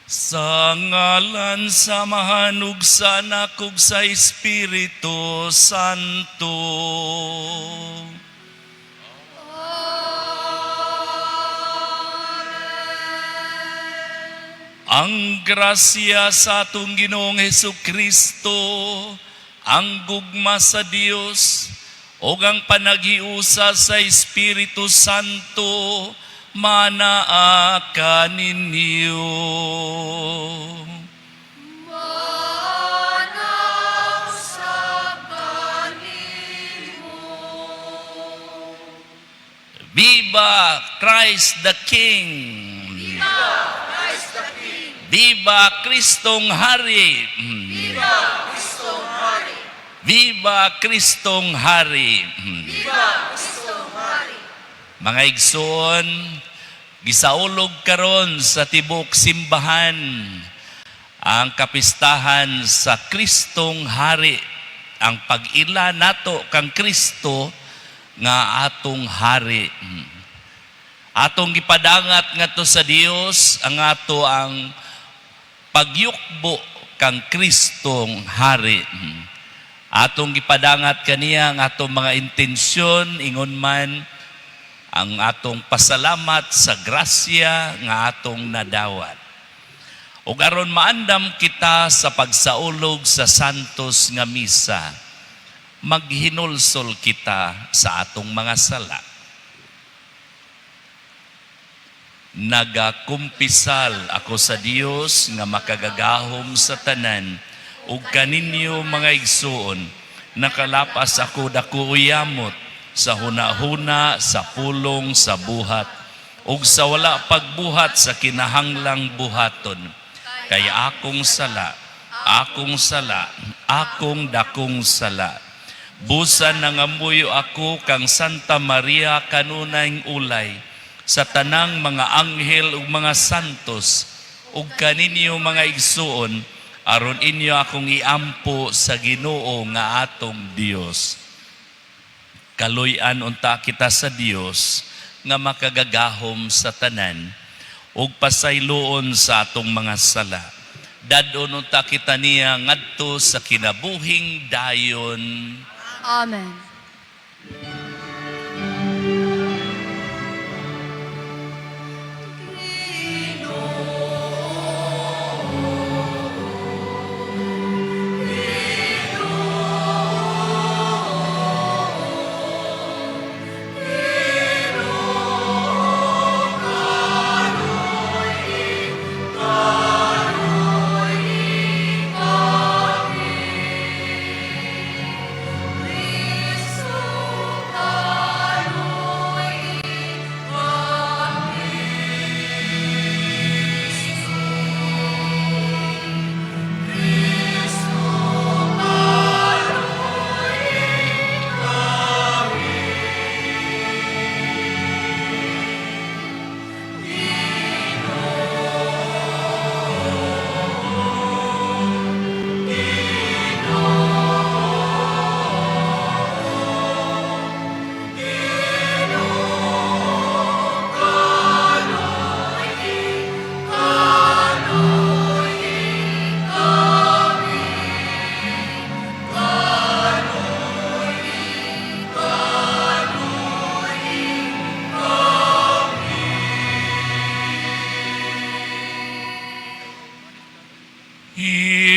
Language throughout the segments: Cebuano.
Sa ngalan sa Amahan ug sa Anak ug sa Espiritu Santo. Ang grasya sa atong Ginoong Hesus Kristo, ang gugma sa Dios, ug ang panaghiusa sa Espiritu Santo manaa kaninyo. Mana usab kanimo. Viva Christ the King! Viva Christ the King! Viva Kristong Hari! Viva Kristong Hari! Viva Kristong Hari! Viva Kristong Hari! Mga igsoon, gisaulog karon sa tibok simbahan ang kapistahan sa Kristong Hari, ang pag-ila nato kang Kristo nga atong hari. Atong gipadangat ngadto sa Dios ang ato ang pagyukbo kang Kristong Hari. Atong gipadangat kaniya ang atong mga intensyon, ingon man ang atong pasalamat sa grasya nga atong nadawat. Ug aron maandam kita sa pagsaulog sa Santos nga Misa, maghinulsol kita sa atong mga sala. Nagakumpisal ako sa Dios nga makagagahom sa tanan ug kaninyo, mga igsuon, nakalapas ako dako uyamot sa hunahuna, sa pulong, sa buhat ug sa wala pagbuhat sa kinahanglang buhaton. Kay akong sala, akong sala, akong dakong sala. Busa nangamuyo ako kang Santa Maria, kanunayng ulay, sa tanang mga anghel ug mga santos, ug kaninyo, mga igsuon, aron inyo akong iampo sa Ginoo nga atong Dios. Kaluy-an unta kita sa Dios nga makagagahom sa tanan ug pasayloon sa atong mga sala. Dad-on unta kita niya ngadto sa kinabuhing dayon. Amen.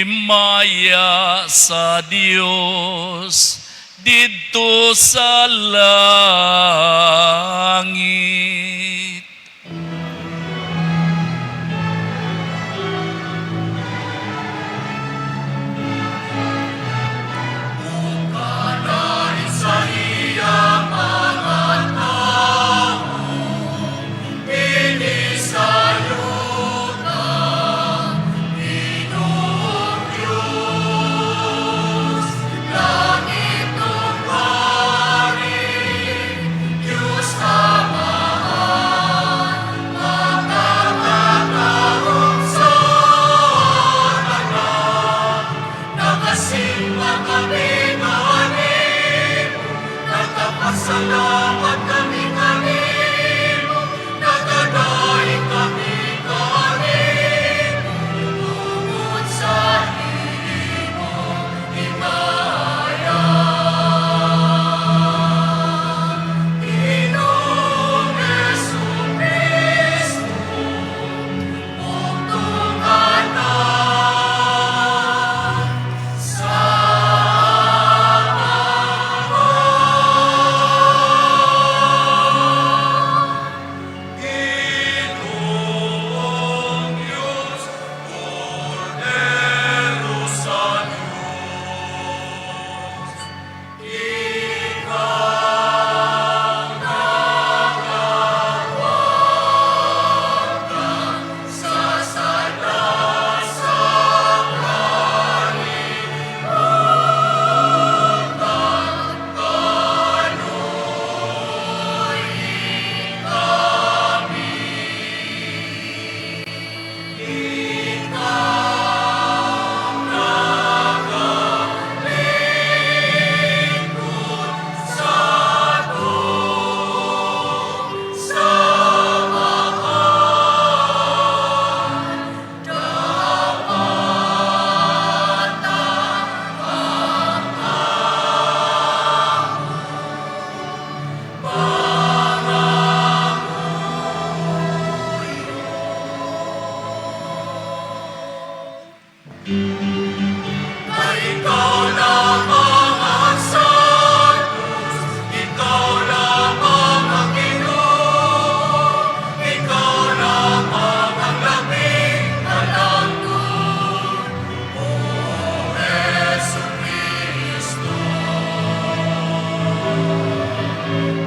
Himaya sa Dios didto sa langit. Langit ug hari, Diyos Ama. Kay ikaw lamang ang Santos, ikaw lamang ang Ginoo, ikaw lamang ang labing malamnon, O Hesu Kristo.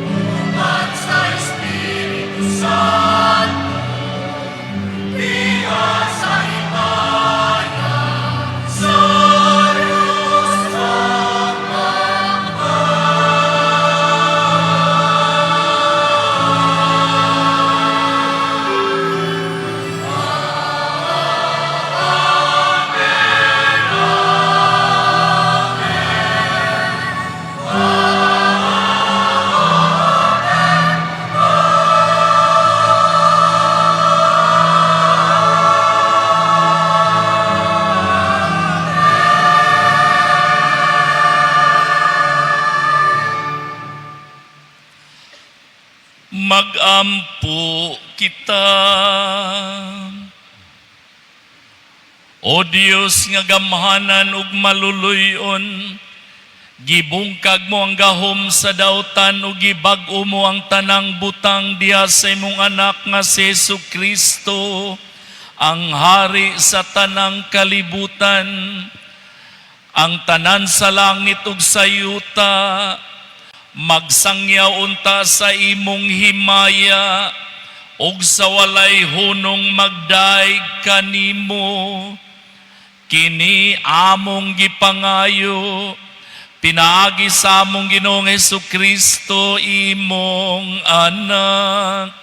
Uban sa Espiritu Santo, diha sa himaya, sa Diyos Amahan. Amen, Amen. Magampo kita. O Dios nga gamhanan ug maluluy-on, gibungkag mo ang gahom sa dautan ug gibag-o mo ang tanang butang diha sa imong anak nga si Hesu Kristo, ang hari sa tanang kalibutan. Ang tanan sa langit ug sa yuta magsangyaw unta sa imong himaya ug sa walay hunong magdayeg kanimo. Kini among gipangayo pinaagi sa among Ginoong Hesu Kristo, imong anak,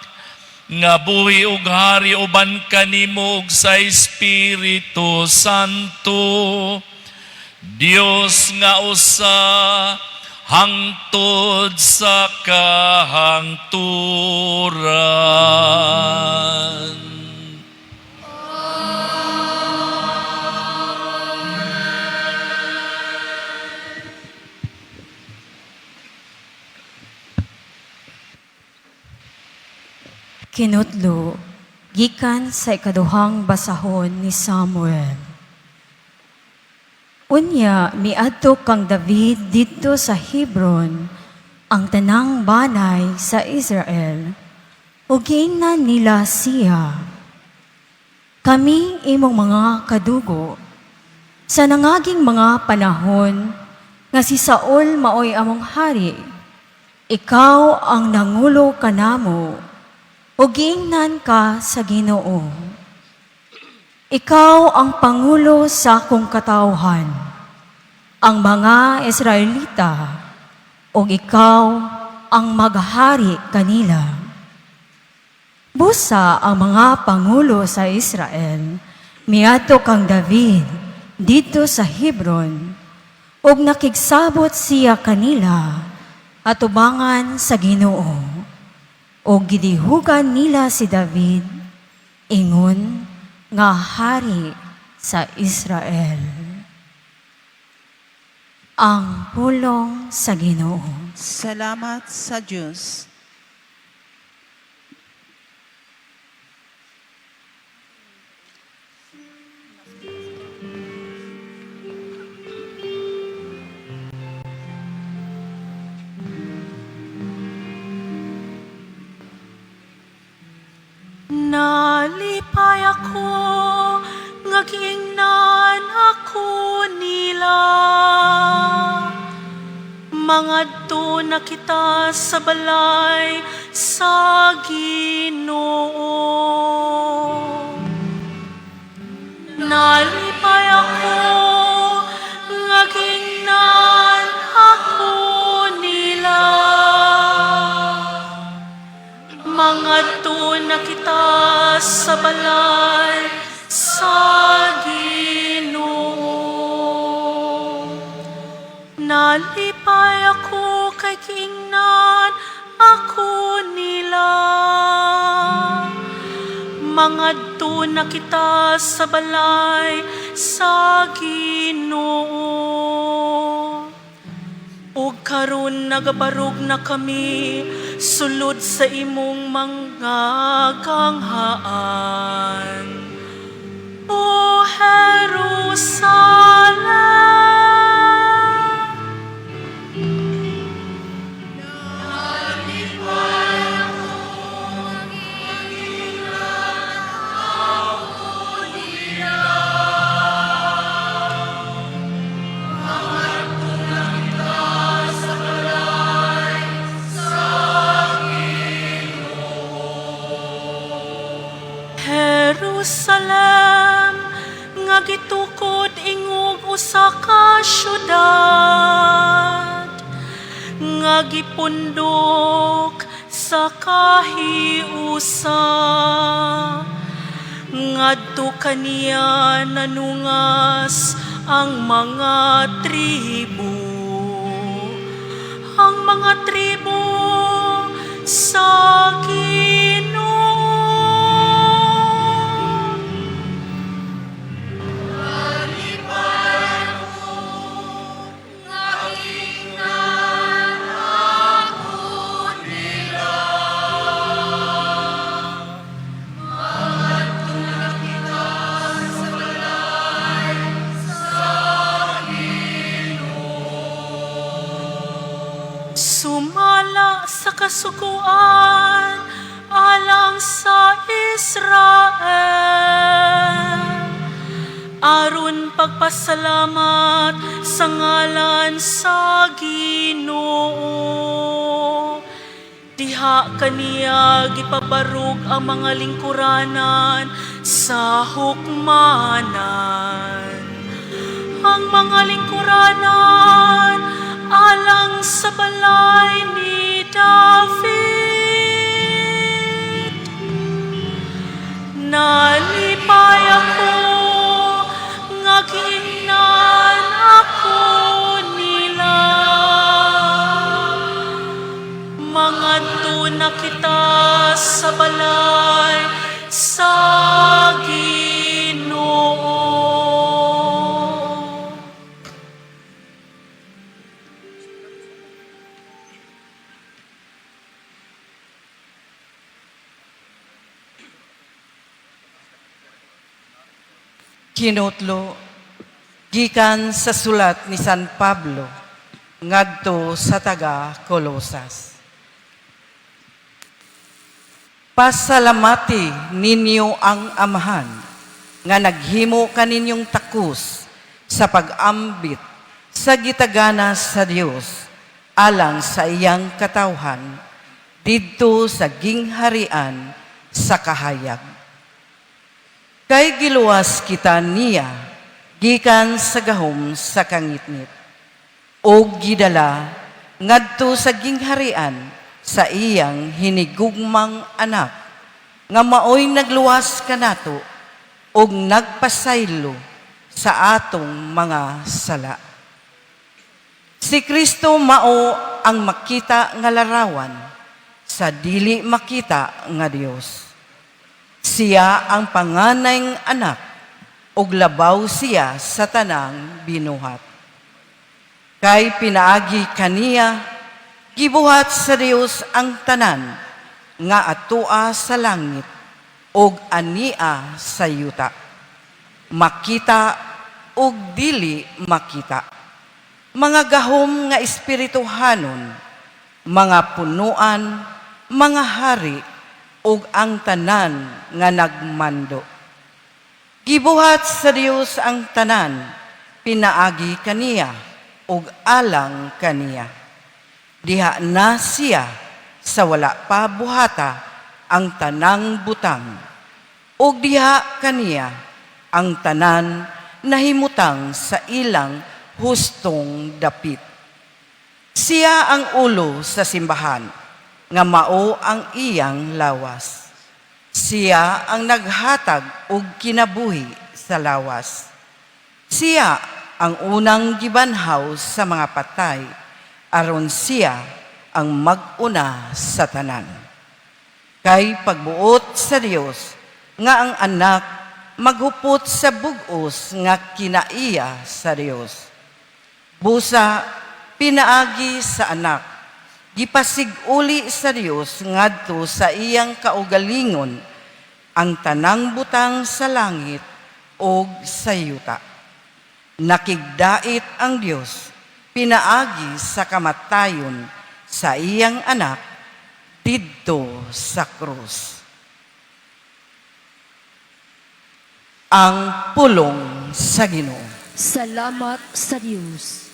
nga buhi ug hari uban kanimo ug sa Espiritu Santo, Dios nga usa, hangtod sa kahangturan. Kinutlo, gikan sa ikaduhang basahon ni Samuel. Unya miadto kang David didto sa Hebron, ang tanang banay sa Israel, ug giingnan nila siya, "Kami imong mga kadugo. Sa nangaging mga panahon nga si Saul maoy among hari, ikaw ang nangulo kanamo, ug giingnan ka sa Ginoo, 'Ikaw ang pangulo sa akong katawhan, ang mga Israelita, ug ikaw ang maghari kanila.'" Busa ang mga pangulo sa Israel miadto kang David didto sa Hebron, ug nakigsabot siya kanila atubangan sa Ginoo. Ug gidihugan nila si David ingon nga hari sa Israel. Ang pulong sa Ginoo. Salamat sa Diyos. Nalipay ako nga giingnan ako nila, "Mangadto na kita sa balay sa Ginoo." Nalipay ako nga giingnan ako nila, "Mangadto na kita sa balay sa Ginoo." Nalipay ako kay giingnan ako nila, "Mangadto na kita sa balay sa Ginoo." Ug karon nagabarog na kami sulod sa imong mga ganghaan, O Jerusalem. nga gitukod ingog usa ka syudad nga gipundok sa kahiusa. Ngadto kaniya nanungas ang mga tribo, ang mga tribo sa Ginoo. Sumala sa kasuguan alang sa Israel, aron pagpasalamat sa ngalan sa Ginoo. Diha kaniya gipabarog ang mga lingkuranan sa hukmanan, ang mga lingkuranan alang sa balay ni David. Nalipay ako nga giingnan ako nila. Mangadto na kita sa balay sa Ginoo. Kinutlo gikan sa sulat ni San Pablo ngadto sa taga Colosas. Pasalamati ninyo ang Amahan nga naghimo kaninyong takos sa pag-ambit sa gitagana sa Dios alang sa iyang katawhan didto sa gingharian sa kahayag. Kay giluwas kita niya gikan sa gahom sa kangitngit ug gidala ngadto sa gingharian sa iyang hinigugmang anak, nga maoy nagluwas kanato ug nagpasaylo sa atong mga sala. Si Kristo mao ang makita nga larawan sa dili makita nga Dios. Siya ang panganay anak ug labaw siya sa tanang binuhat. Kay pinaagi kaniya gibuhat sa Dios ang tanan nga atua sa langit ug ania sa yuta, makita ug dili makita, mga gahom nga espirituhanon, mga punuan, mga hari, ug ang tanan nga nagmando. Gibuhat sa Dios ang tanan pinaagi kaniya ug alang kaniya. Diha na siya sa wala pa buhata ang tanang butang, ug diha kaniya ang tanan nahimutang sa ilang hustong dapit. Siya ang ulo sa simbahan, nga mao ang iyang lawas. Siya ang naghatag og kinabuhi sa lawas. Siya ang unang gibanhaw sa mga patay, aron siya ang mag-una sa tanan. Kay pagbuot sa Dios nga ang anak maghupot sa bug-os nga kinaiya sa Dios. Busa pinaagi sa anak, gipasiguli sa Dios ngadto sa iyang kaugalingon ang tanang butang sa langit ug sa yuta. Nakigdait ang Dios pinaagi sa kamatayon sa iyang anak didto sa krus. Ang pulong sa Ginoo. Salamat sa Diyos.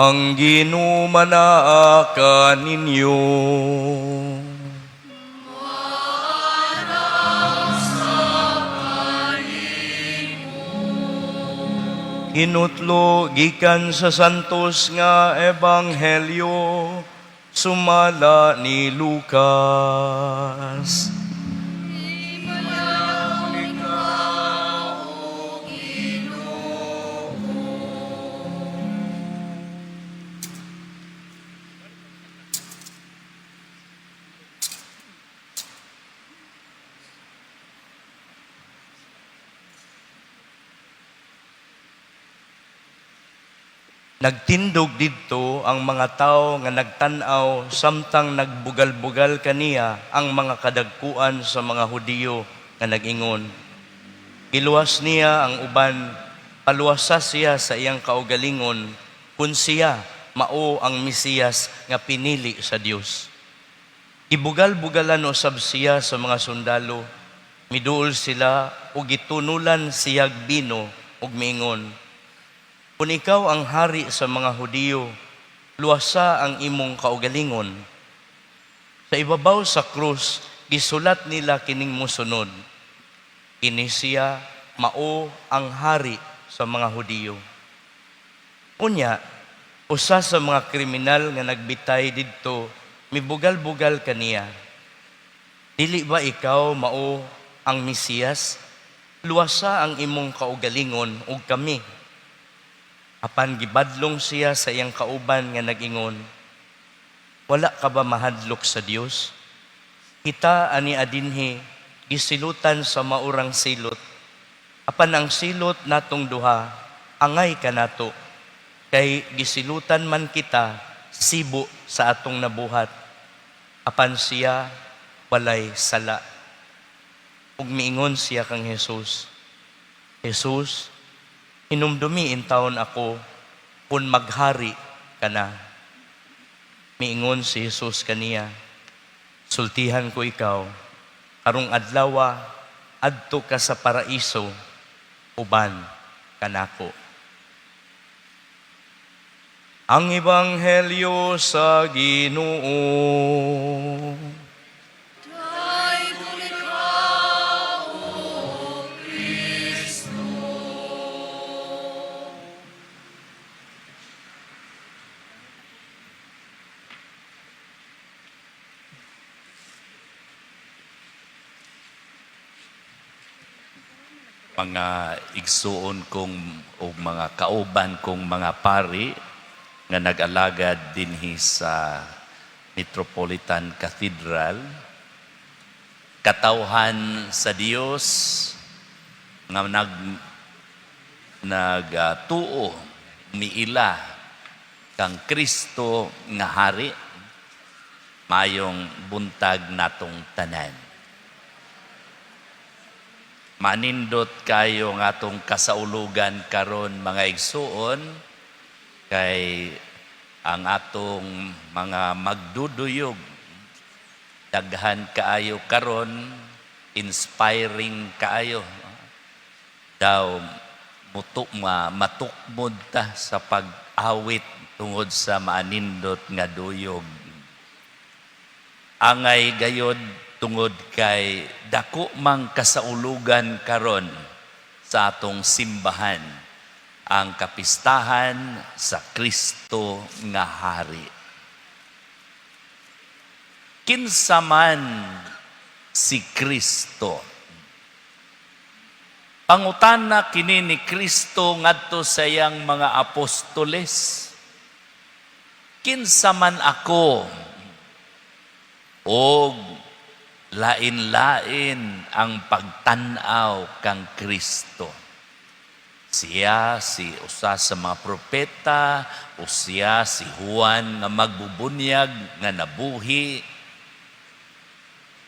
Ang Ginoo manaa kaninyo. Hinutlo gikan sa santos nga ebanghelyo sumala ni Lucas. Nagtindog didto ang mga tawo nga nagtan-aw samtang nagbugal-bugal kaniya ang mga kadagkuan sa mga Hudiyo nga nag-ingon, "Giluwas niya ang uban, paluwasa siya sa iyang kaugalingon kun siya mao ang Mesiyas nga pinili sa Dios." Gibugal-bugalan usab siya sa mga sundalo, miduol sila ug gitunulan siyag bino ug miingon, "Kung ikaw ang hari sa mga Hudiyo, luwasa ang imong kaugalingon." Sa ibabaw sa krus, gisulat nila kining mosunod, "Kini siya mao ang hari sa mga Hudiyo." Unya, usa sa mga kriminal nga nagbitay didto, mibugal-bugal kaniya, "Dili ba ikaw mao ang Mesiyas? Luwasa ang imong kaugalingon ug kami." Apan gibadlong siya sa iyang kauban nga nag-ingon, "Wala ka ba mahadlok sa Dios? Kita ani adinhi gisilutan sa maurang silot. Apan ang silot natong duha angay kanato, kay gisilutan man kita sibo sa atong nabuhat. Apan siya walay sala." Ug miingon siya kang Jesus, "Jesus, hinumdumi intawon ako kung maghari ka na." Miingon si Jesus kaniya, "Sultihan ko ikaw, karong adlawa adto ka sa paraiso uban kanako." Ang Ebanghelyo sa Ginoo. Mga igsuon kong o mga kauban kong mga pari nga nag-alagad dinhi sa Metropolitan Cathedral, katawhan sa Dios nga nagtuo miila kang Kristo nga hari, mayong buntag natong tanan. Manindot kayo nga atong kasaulugan karon, mga igsuon, kay ang atong mga magduduyog daghan kaayo karon, inspiring kaayo. Daw muto ma matukmod ta sa pag-awit tungod sa maanindot nga duyog. Angay gayod tungod kay dako mang kasaulugan karon sa atong simbahan, ang kapistahan sa Kristo nga Hari. Kinsa man si Kristo? Pangutana kini ni Kristo ngadto sa iyang mga apostoles. "Kinsa man ako?" Og lain-lain ang pagtan-aw kang Kristo. Siya si usa sa mga propeta o siya si Juan nga magbubunyag nga nabuhi.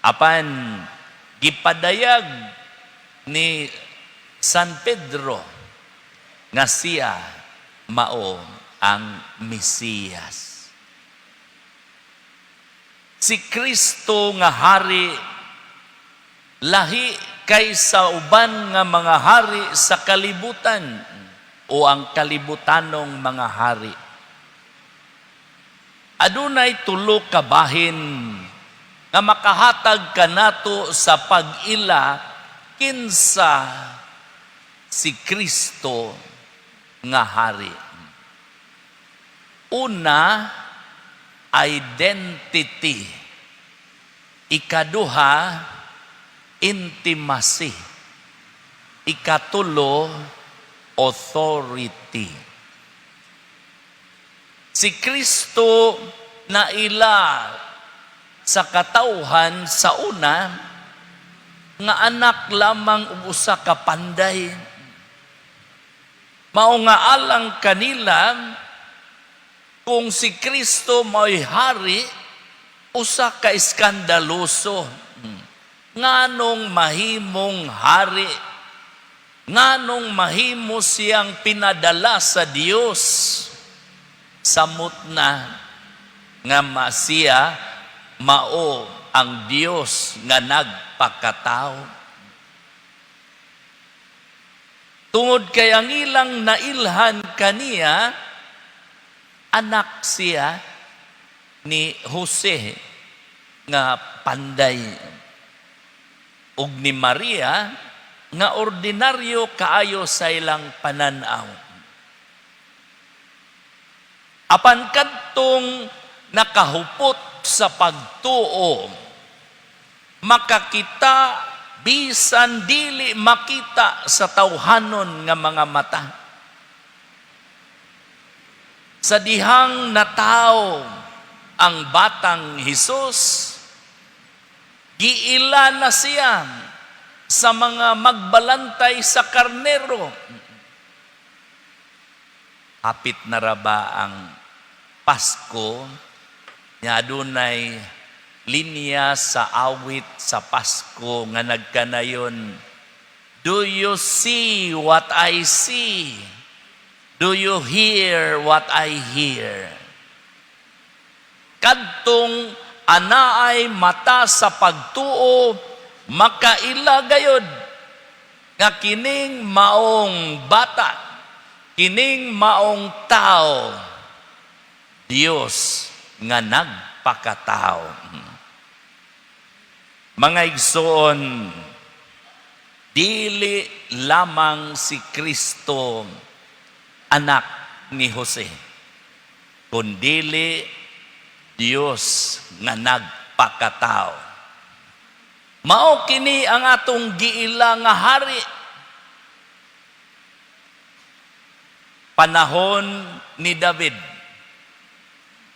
Apan gipadayag ni San Pedro nga siya mao ang Mesiyas. Si Kristo nga hari lahi kaysa uban nga mga hari sa kalibutan o ang kalibutanong mga hari. Adunay tulo ka bahin nga makahatag kanato sa pag-ila kinsa si Kristo nga hari. Una, identity. Ikaduha, intimacy. Ikatulo, authority. Si Kristo naila sa katawhan sa una nga anak lamang og usa ka panday. Mao nga alang kanila, kung si Kristo mao'y hari, usa ka iskandaloso. Nganong mahimong hari? Nganong mahimo siyang pinadala sa Dios? Samot na nga masiya mao ang Dios nga nagpakatao. Tungod kay ang ilang nailhan kaniya, anak siya ni Jose nga panday ug ni Maria nga ordinaryo kaayo sa ilang pananaw. Apan kadtong nakahupot sa pagtuo, makakita bisan dili makita sa tawhanon nga mga mata. Sa dihang nataw ang batang Hesus, giila na siya sa mga magbalantay sa karnero. Hapit na ra ba ang Pasko? Nya adunay linya sa awit sa Pasko nga nagkanayon, "Do you see what I see? Do you hear what I hear?" Kadtong anaay mata sa pagtuo, makaila gayod nga kining maong bata, kining maong tao, Dios nga nagpakatao. Mga igsoon, dili lamang si Kristo anak ni Jose, kundili Dios nga nagpakatao. Mao kini ang atong giila nga hari. Panahon ni David,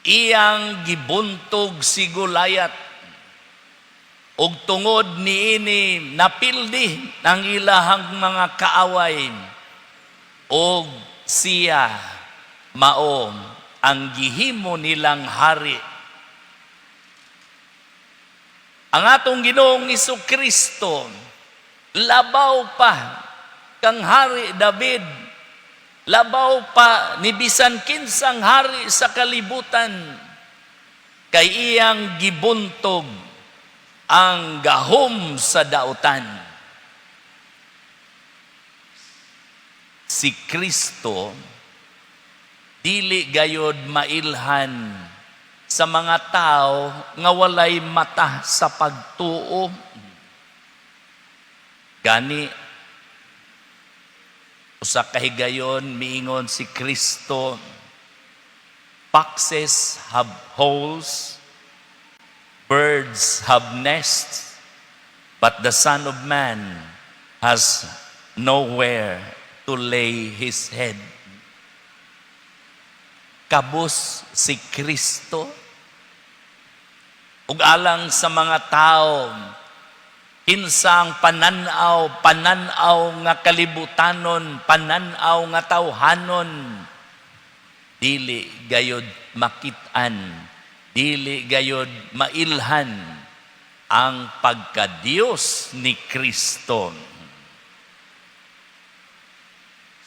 iyang gibuntog si Goliath ug tungod niini napildi ang ilahang mga kaaway ug siya mao ang gihimo nilang hari. Ang atong Ginoong Kristo, labaw pa kang Hari David, labaw pa ni bisan kinsang hari sa kalibutan, kay iyang gibuntog ang gahom sa dautan. Si Kristo dili gayod mailhan sa mga tao nga walay mata sa pagtuo. Gani usa ka higayon miingon si Kristo, "Foxes have holes, birds have nests, but the Son of Man has nowhere to lay his head." Kabus si Kristo. Ug alang sa mga tao, kinsang pananaw, pananaw nga kalibutanon, pananaw nga tawhanon, dili gayod makit-an, dili gayod mailhan ang pagka-Diyos ni Kristo.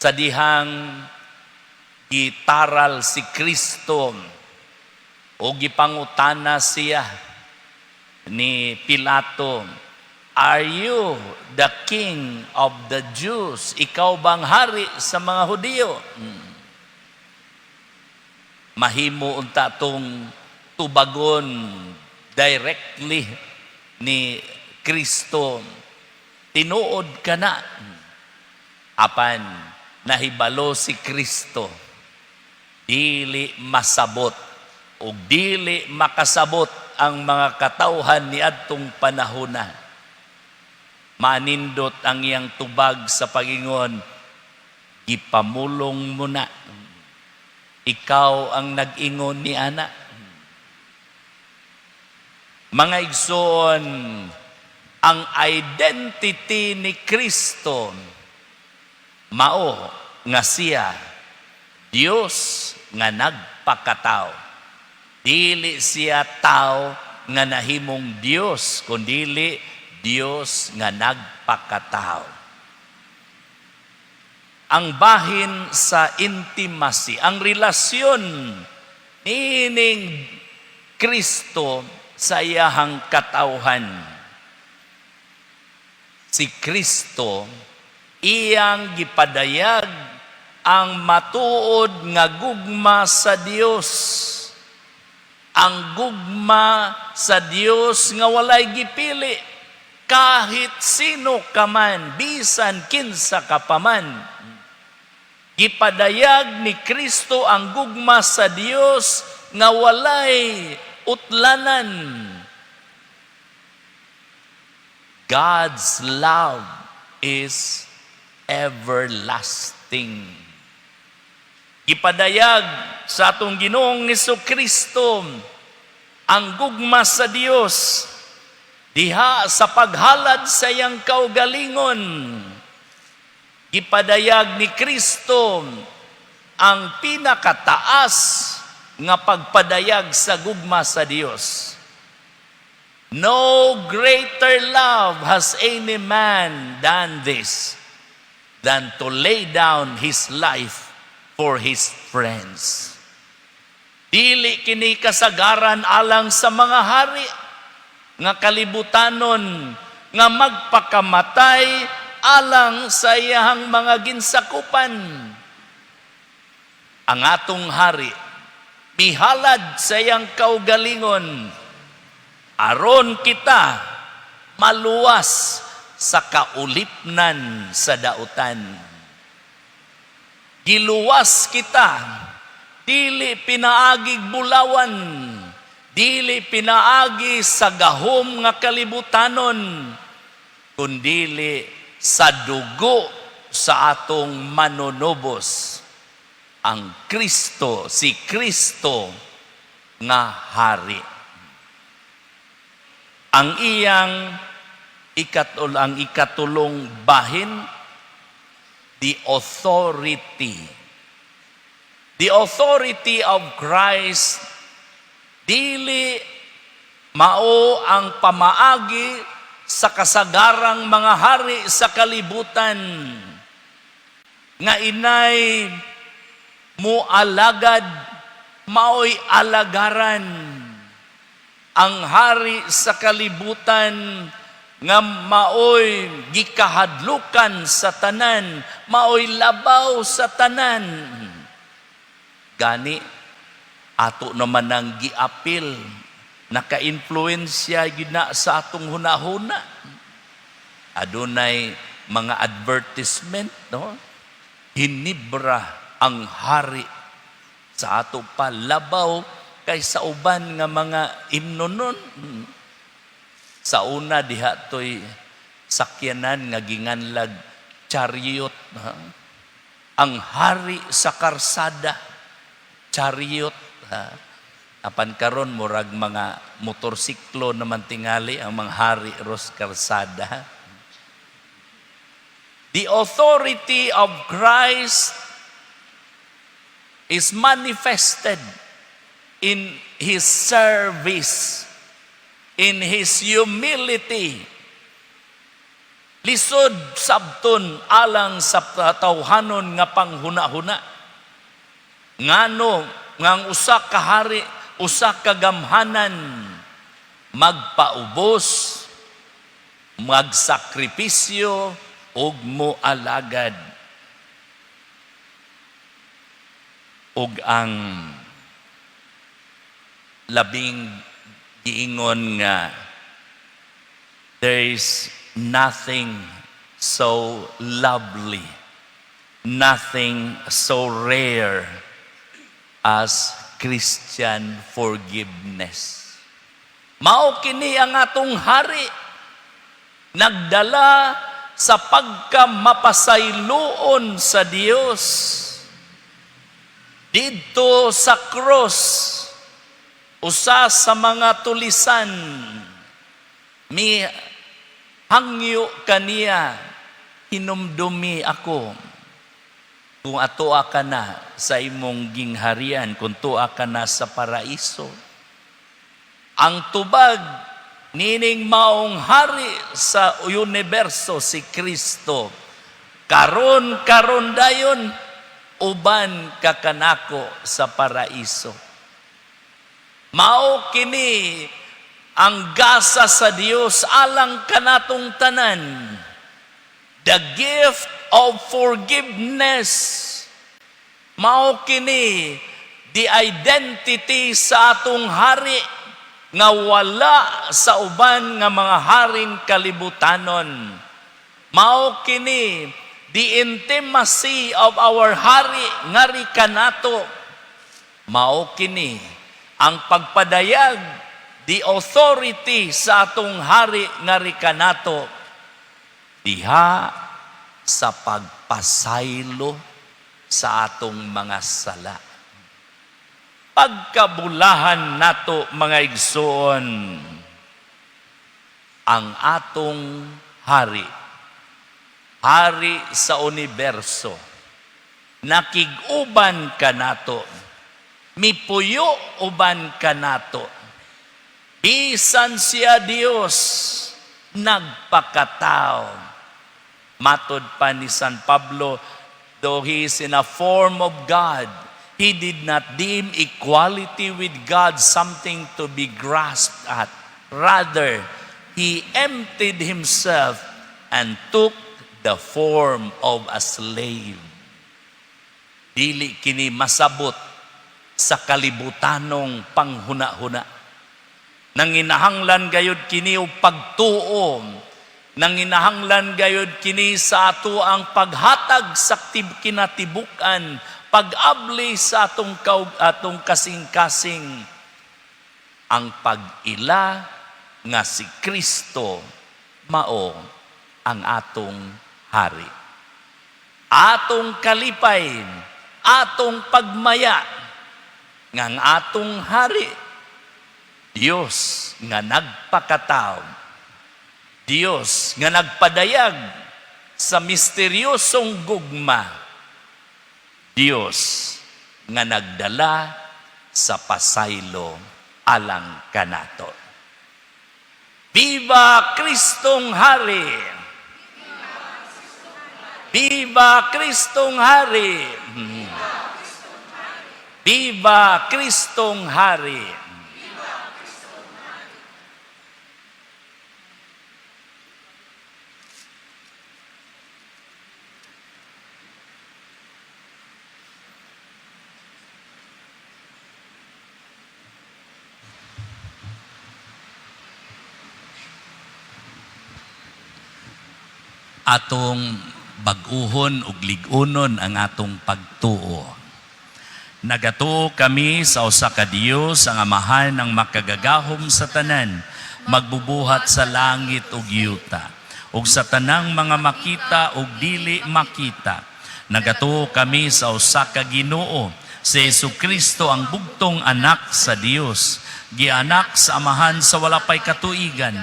Sa dihang gitaral si Kristo o gipangutana siya ni Pilato, "Are you the King of the Jews? Ikaw bang hari sa mga Hudiyo?" Mahimo unta tong tubagon directly ni Kristo, "Tinuod ka na." Apan nahibalo si Kristo, dili masabot o dili makasabot ang mga katawhan ni adtong panahona. Manindot ang iyang tubag sa pagingon, "Gipamulong mo na. Ikaw ang nag-ingon ni ana." Mga igsoon, ang identity ni Kristo mao nga siya Dios nga nagpakatao. Dili siya tao nga nahimong Dios, kundili Dios nga nagpakatao. Ang bahin sa intimacy, ang relasyon nining Kristo sa iyahang katawhan. Si Kristo iyang gipadayag ang matuod nga gugma sa Dios. Ang gugma sa Dios nga walay gipili kahit sino ka man, bisan kinsa ka pa man. Gipadayag ni Kristo ang gugma sa Dios nga walay utlanan. God's love is everlasting. Gipadayag sa atong Ginoong Kristo ang gugma sa Dios diha sa paghalad sa iyang kaugalingon. Gipadayag ni Kristo ang pinakataas nga pagpadayag sa gugma sa Dios. "No greater love has any man than this, than to lay down his life for his friends." Dili kini kasagaran alang sa mga hari nga kalibutanon nga magpakamatay alang sa iyahang mga ginsakupan. Ang atong hari mihalad sa iyang kaugalingon aron kita maluwas sa kaulipnan sa dautan. Giluwas kita dili pinaagig bulawan, dili pinaagi sa gahom nga kalibutanon, kundili sa dugo sa atong manunubos, ang Kristo, si Kristo nga hari. Ang ikatulong bahin, the authority. The authority of Christ dili mao ang pamaagi sa kasagarang mga hari sa kalibutan nga inay mo alagad, maoy alagaran. Ang hari sa kalibutan nga maoy gikahadlukan sa tanan, maoy labaw sa tanan. Gani ato naman ang giapil, naka-influensya gyud na sa atong hunahuna. Adunay mga advertisement, no? Ginebra ang hari. Sa ato pa labaw kay sa uban nga mga imnonon. Sa una diha toy sakyanan nga ginganlag chariot, ha? Ang hari sa karsada, chariot, ha? Apan karon murag mga motorsiklo naman tingali ang mga hari ros karsada. The authority of Christ is manifested in His service, in His humility. Lisod sabton alang sa tawhanon nga panghuna-huna. Ngano nga ang usa ka hari, usa ka gamhanan magpaubos, magsakripisyo ug moalagad? Ug ang Labing giingon nga there is nothing so lovely, nothing so rare as Christian forgiveness. Mao kini ang atong hari, nagdala sa pagkamapasayloon sa Dios. Didto sa cross, usa sa mga tulisan, mi hangyo kaniya, "Hinumdumi ako kung atoa ka na sa imong gingharian, kung tua ka na sa paraiso." Ang tubag nining maong hari sa universo, si Kristo, "Karon, karon dayon, uban ka kanako sa paraiso." Mao kini ang gasa sa Dios alang kanatong tanan. The gift of forgiveness. Mao kini the identity sa atong hari nga wala sa uban nga mga haring kalibutanon. Mao kini the intimacy of our hari ngari kanato. Mao kini ang pagpadayag, the authority sa atong hari ngari kanato diha sa pagpasaylo sa atong mga sala. Pagkabulahan nato, mga igsoon, ang atong hari, hari sa universo, nakig-uban kanato, mipuyo uban kanato. Bisan siya Dios, nagpakatao. Matod pa ni San Pablo, though he is in a form of God, he did not deem equality with God something to be grasped at. Rather, he emptied himself and took the form of a slave. Dili kini masabot sa kalibutanong panghuna-huna. Nanginahanglan gayud kini og pagtuo. Nanginahanglan gayud kini sa ato ang paghatag sa kinatibuk-an, pag-abli sa atong kasing-kasing, ang pag-ila nga si Kristo mao ang atong hari. Atong kalipay, atong pagmaya nga ang atong hari, Dios nga nagpakatao, Dios nga nagpadayag sa misteryosong gugma, Dios nga nagdala sa pasaylo alang kanato. Viva Kristong Hari! Viva Kristong Hari! Viva Kristong Hari! Atong bag-uhon ug lig-unon ang atong pagtuo. Nagatuo kami sa usa ka Dios, ang Amahan ang makagagahom sa tanan, magbubuhat sa langit ug yuta, ug sa tanang mga makita ug dili makita. Nagatuo kami sa usa ka Ginoo, si Hesukristo, ang bugtong anak sa Dios, gianak sa Amahan sa wala pay katuigan,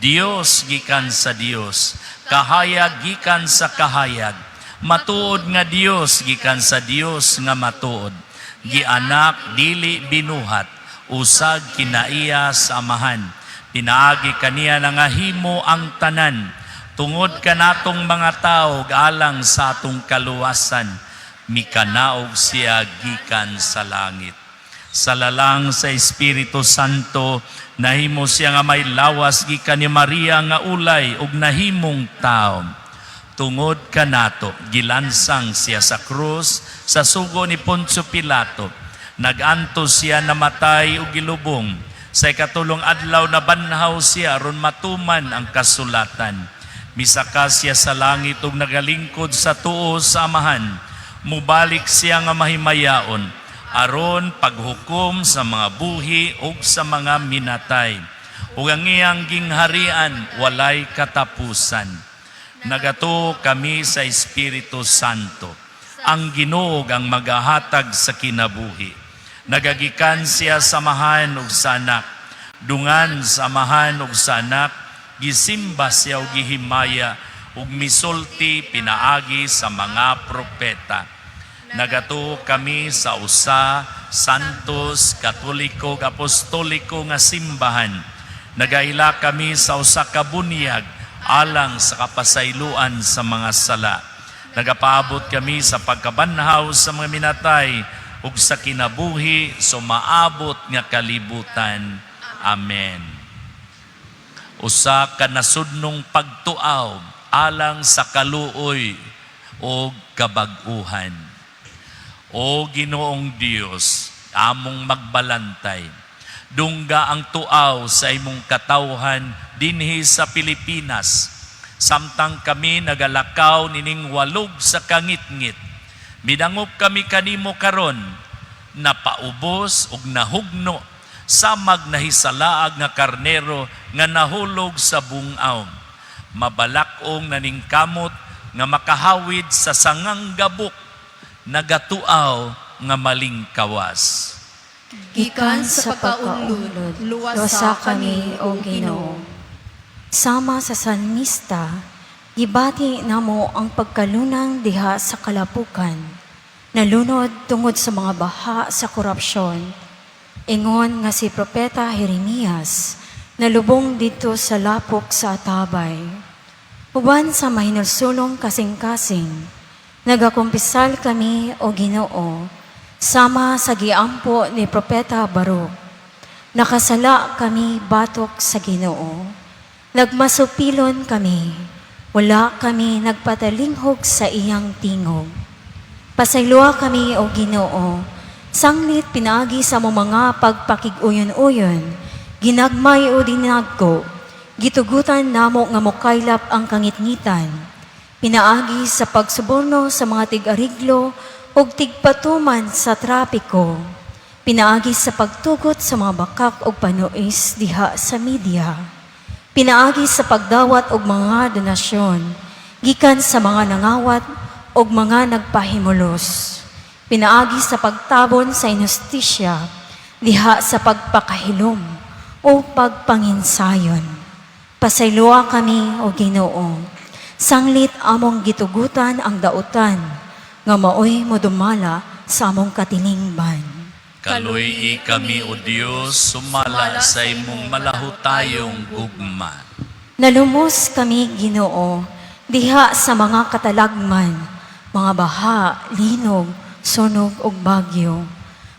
Dios gikan sa Dios, kahayag gikan sa kahayag, matuod nga Dios gikan sa Dios nga matuod, gianak dili binuhat, usag kinaiya sa Amahan. Pinaagi kaniya nangahimo ang tanan. Tungod kanatong mga tao alang sa atong kaluwasan, mikanaog siya gikan sa langit. Sa lalang sa Espiritu Santo, nahimo siya nga may lawas gikan ni Maria nga ulay ug nahimong tao. Tungod kanato, gilansang siya sa krus sa sugo ni Poncio Pilato. Nagantos siya, namatay ug gilubong. Sa ikatulong adlaw nabanhaw siya aron matuman ang kasulatan. Misaka siya sa langit ug nagalingkod sa tuo sa Amahan. Mubalik siya nga mahimayaon aron paghukom sa mga buhi ug sa mga minatay. Ug ang iyang gingharian walay katapusan. Nagatuo kami sa Espiritu Santo. Ang Ginoo ang magahatag sa kinabuhi. Nagagikan siya sa Amahan ug sa Anak. Dungan sa Amahan ug sa Anak, gisimba siya ug gihimaya ug misulti pinaagi sa mga propeta. Nagatuo kami sa usa, Santos, Katoliko, ug Apostoliko nga simbahan. Nagaila kami sa usa ka bunyag alang sa kapasayloan sa mga sala. Nagapaabot kami sa pagkabanhaw sa mga minatay ug sa kinabuhi sa maabot nga kalibutan. Amen. Usa ka nasudnong pagtuaw alang sa kaluoy o kabag-uhan. O Ginoong Dios, among magbalantay, dungga ang tuaw sa imong katawhan dinhi sa Pilipinas, samtang kami nagalakaw nining walog sa kangitngit. Midangop kami kanimo karon, napaubos ug nahugno samag nahisalaag nga karnero nga nahulog sa bungaw. Mabalak-ong naningkamot nga makahawid sa sangang gabok, nagatuaw nga malingkawas. Gikan sa pagkaunlod, luwasa kami, O Ginoo. Sama sa salmista, gibati namo ang pagkalunang diha sa kalapukan, nalunod tungod sa mga baha sa korupsyon. Ingon nga si Propeta Jeremias, nalubong didto sa lapok sa atabay. Uban sa mahinulsulong kasing-kasing, nagakumpisal kami, O Ginoo, sama sa giampo ni Propeta Baruch. Nakasala kami batok sa Ginoo. Nagmasupilon kami. Wala kami nagpatalinghog sa iyang tingog. Pasayloa kami, O Ginoo, sanglit pinaagi sa among mga pagpakig-uyon-uyon, ginagmay o dinagko, gitugutan namo nga mokaylap ang kangitngitan. Pinaagi sa pagsuborno sa mga tig-ariglo ug tigpatuman sa trapiko. Pinaagi sa pagtugot sa mga bakak ug panuis diha sa media. Pinaagi sa pagdawat og mga donasyon gikan sa mga nangawat og mga nagpahimulos. Pinaagi sa pagtabon sa inhustisya diha sa pagpakahilom o pagpanginsayon. Pasayloa kami, O Ginoo. Sanglit among gitugutan ang dautan nga maoy modumala sa among katilingban. Kaluy-i kami, O Dios, sumala sa imong malahutayong gugma. Nalumos kami, Ginoo, diha sa mga katalagman, mga baha, linog, sunog ug bagyo.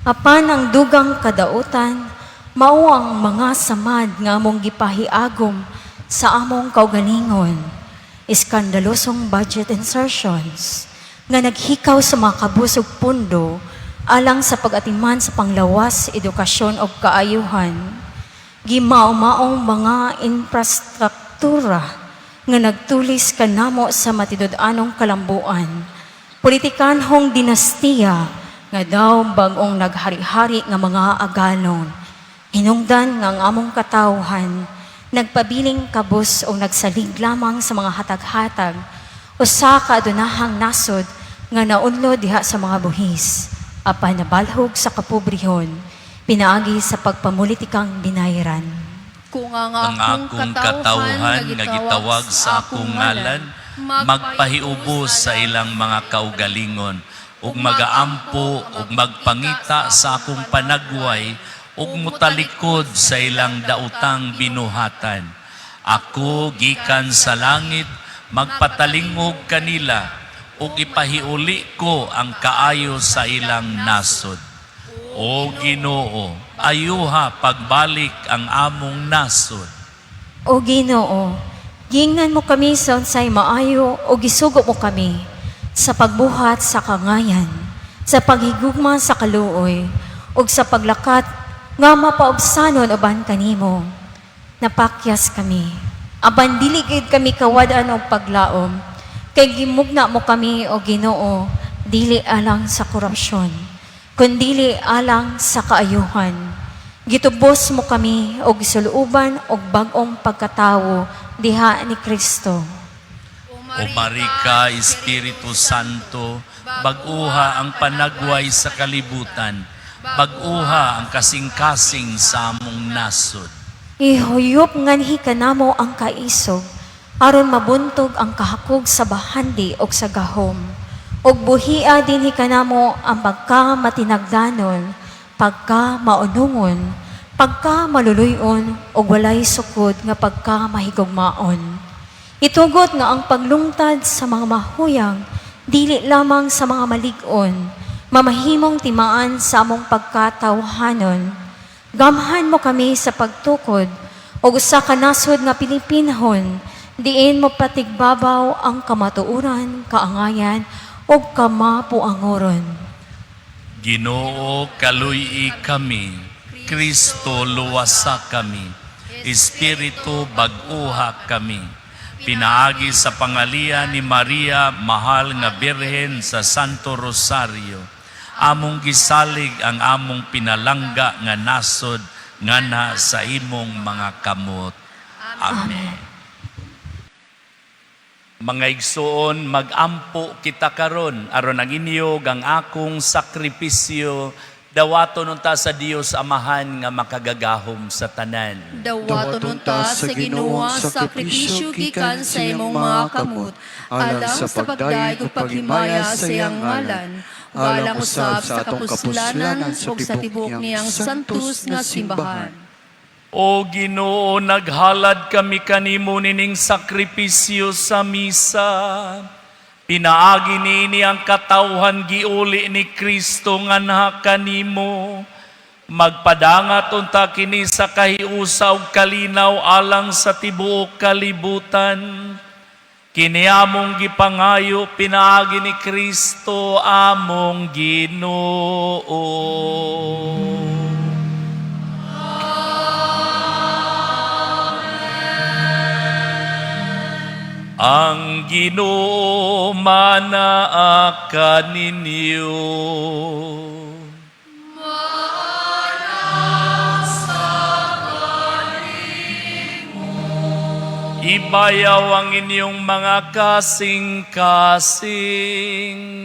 Apan ang dugang kadautan, mao ang mga samad nga among gipahiagom sa among kaugalingon. Iskandalosong budget insertions nga naghikaw sa mga kabus og pundo alang sa pag-atiman sa panglawas, edukasyon ug kaayuhan. Gimao-maong mga infrastruktura nga nagtulis kanamo sa matinud-anong kalambuan. Politikanhong dinastiya nga daw bag-ong naghari-hari nga mga agalon. Hinungdan nga ang among katawhan nagpabiling kabus o nagsalig lamang sa mga hatag-hatag, usa ka adunahang nasod nga naunlo diha sa mga buhis, apan nabalhog sa kapobrehon pinaagi sa pagpamulitikang binayran. Kung ang Ang akong katawhan nga gitawag sa akong ngalan, magpahiubos sa ilang mga kaugalingon, ug magaampo ug magpangita sa akong panagway, ug mutalikod sa ilang daotang binuhatan. Ako gikan sa langit, magpatalingog kanila, ug ipahiuli ko ang kaayo sa ilang nasod. O Ginoo, ayuha pagbalik ang among nasod. O Ginoo, giingnan mo kami sa unsay maayo o gisugo mo kami sa pagbuhat sa kangayan, sa paghigugma sa kaluoy, ug sa paglakat nga mapaubsanon uban kanimo. Napakyas kami. Apan dili gid kami kawad-an og paglaom, kay gimugna mo kami, o Ginoo, dili alang sa korupsyon, kundili alang sa kaayuhan. Gitubos mo kami og gisuluoban og bag-ong pagkatawo diha ni Kristo. O Marika, Espiritu Santo, bag-uha ang panagway sa kalibutan, bag-uha ang kasing-kasing sa among nasod. Ihuyop nganhi kanamo ang kaisog, aron mabuntog ang kahakog sa bahandi og sa gahom. Ug buhia dinhi kanamo ang pagka matinagdanon, pagka maunungon, pagka maluluyon ug walay sukod nga pagka mahigugmaon. Itugot nga ang paglungtad sa mga mahuyang, dili lamang sa mga malig-on, mamahimong timaan sa among pagkatawhanon. Gamhan mo kami sa pagtukod og usa ka nasod nga Pilipinhon, diin mo patigbabaw ang kamatuoran, kaangayan ug kamapuangoron. Ginoo, kaluy-i kami. Kristo, luwasa kami. Espiritu, bag-uha kami. Pinaagi sa pangalian ni Maria, mahal nga Birhen sa Santo Rosario, among gisalig ang among pinalangga nga nasod nganha sa imong mga kamot. Amen. Mga igsoon, magampo kita karon aron ang inyo ang akong sakripisyo dawaton unta sa Dios Amahan nga makagagahom sa tanan. Dawaton unta sa Ginoo ang sakripisyo gikan sa imong mga kamot, alang sa pagdayeg ug paghimaya sa iyang ngalan, alang usab sa kapuslanan ug sa tibuok niyang santos nga simbahan. O Ginoo, naghalad kami kanimo nining sakripisyo sa misa. Pinaagi niini ang katawhan giuli ni Kristo nganha kanimo. Magpadangat unta kini sa kahiusa ug kalinaw alang sa tibuok kalibutan. Kini among gipangayo pinaagi ni Kristo among Ginoo. Ang Ginoo manaa kaninyo. Ibayaw ang inyong mga kasing-kasing.